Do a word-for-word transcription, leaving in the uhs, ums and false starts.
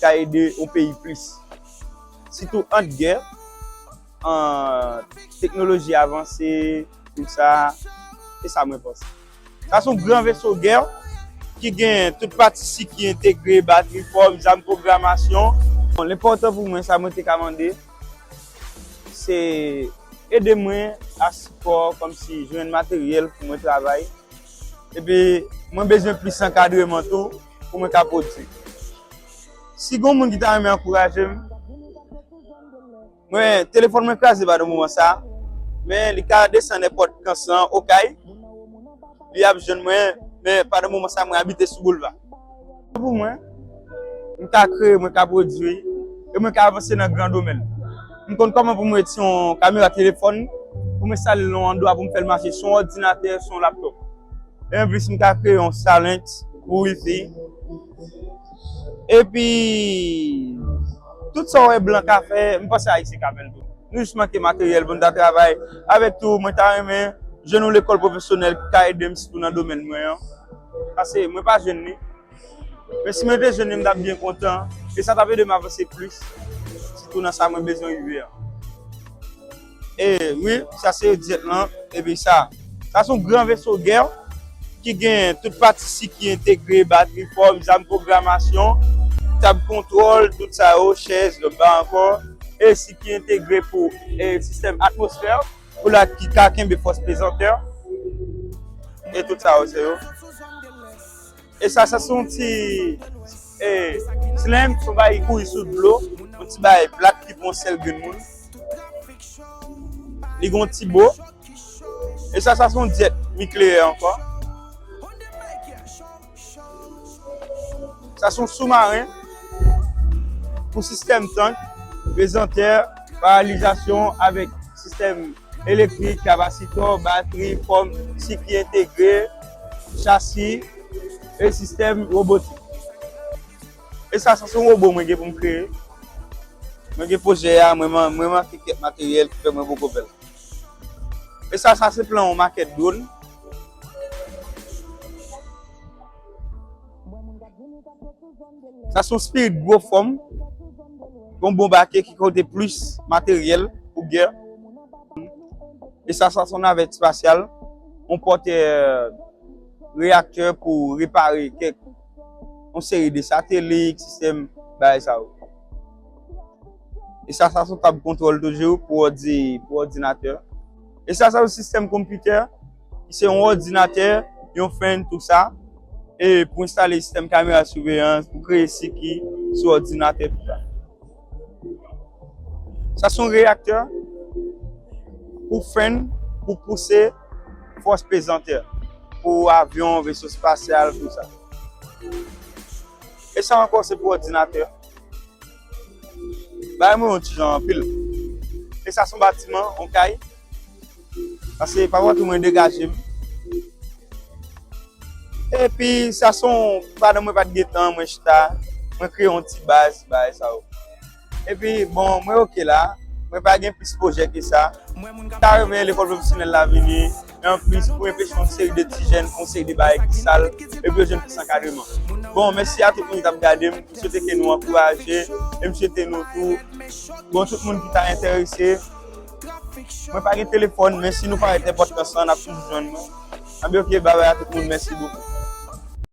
ka ede yon peyi plis. Sitou ant gè, an teknoloji avanse, tout sa, e sa mwen panse. Sa se yon gran veso gè ki gen tout pati siki entegre, batri, pòm, zam, pwogramasyon. Bon, l enpòtan pou mwen, sa mwen te ka mande, se ede mwen a sipò, kòmsi jwenn materyèl pou mwen travay. Epi, mwen bezwen plis ankadreman tou pou mwen ka pwodui. Si gon moun ki ta renmen ankouraje m, mwen, telefòn mwen kraze pandan moman sa, men li ka desann èpòt Kansan Okay, li ap jwenn mwen, men pandan moman sa, mwen abite sou boulva. Pou mwen, m ka kreye, mwen ka pwodui, e mwen ka avanse nan gran domèn. M konn kòman pou mwen mete yon kamera telefòn, pou mwen enstale l nan yon andwa pou m fè l mache, sou yon òdinatè, sou yon laptòp. E anplis, m ka kreye yon Starlink pou wifi. Epi, tout sa w wè blan ka fè, m panse Ayisyen ka fè l tou. Nou jis manke materyèl pou n ta travay. Avèk tou, mwen ta renmen jwenn yon lekòl pwofesyonèl ki ka ede m sitou nan domèn mwen an. Paske mwen pa jwenn li. Men si mwen te jwenn li, m t ap byen kontan. E sa t ap ede m avanse plis. Sitou nan sa mwen bezwen rive an. E wi, sa se dyèt lan. Epi sa, sa se yon gran veso gè ki gen tout pati siki entegre, batri, pòm, zam, pwogramasyon, tab kontwòl, tout sa yo, chèz, lòt ba ankò, e siki entegre pou e sistèm atmosfè, pou la ki ka kenbe fòs pezantè, e tout sa yo, se yo. E sa, sa se yon ti, e, slenm, se yon bagay ki kouri sou dlo, yon ti bagay plat ki pou yon sèl grenn moun. Li gen yon ti bo. E sa, sa se yon dyèt nikleyè ankò. Sa se yon soumaren pou sistèm tank, pezantè, paralizasyon avèk sistèm elektrik, kapasitò, batri, pòm, siki entegre, chasi, e sistèm wobotik. E sa, sa se yon wobo mwen gen pou m kreye. Mwen gen pwojè a, mwen man-, mwen manke kèk materyèl ki fè mwen poko fè l. E sa, sa se plan yon makèt dwòn. Sa se yon spirit gwo fòm, yon bon bake ki kote plis materyèl pou gè. E sa, sa se yon navèt espasyal, yon pòtè reyaktè pou repare kèk, yon seri de satelit, sistèm, bagay sa yo. E sa, sa se yon tab kontwòl toujou pou òdi-, pou òdinatè. E sa, sa se yon sistèm konpitè, ki se yon òdinatè, yon fan, tout sa. E pou enstale sistèm kamera siveyans, pou kreye siki sou òdinatè, tout sa. Sa se yon reyaktè pou fan, pou pouse fòs pezantè, pou avyon, veso espasyal, tout sa. E sa ankò, se pou òdinatè. Bagay mwen yon ti jan anpil. E sa se yon batiman, yon kay. Paske pa wè tou mwen degaje m. Epi sa se yon, pandan mwen pa t gen tan, mwen chita, mwen kreye yon ti baz, bagay sa yo. Epi, bon, mwen oke la. Mwen pa gen plis pwojè ke sa. M ta renmen lekòl pwofesyonèl la vini. E anplis, pou enpeche yon seri de ti jèn, yon seri de bagay ki sal, epi yo jwenn plis ankadreman. Bon, mèsi a tout moun ki t ap gade m. M swete ke nou ankouraje, e m swete nou tou, bon, tout moun ki ta enterese. Mwen pa gen telefòn, men si nou parèt nenpòt nan san, n ap toujou jwenn mwen. Anben, oke, babay a tout moun, mèsi bokou.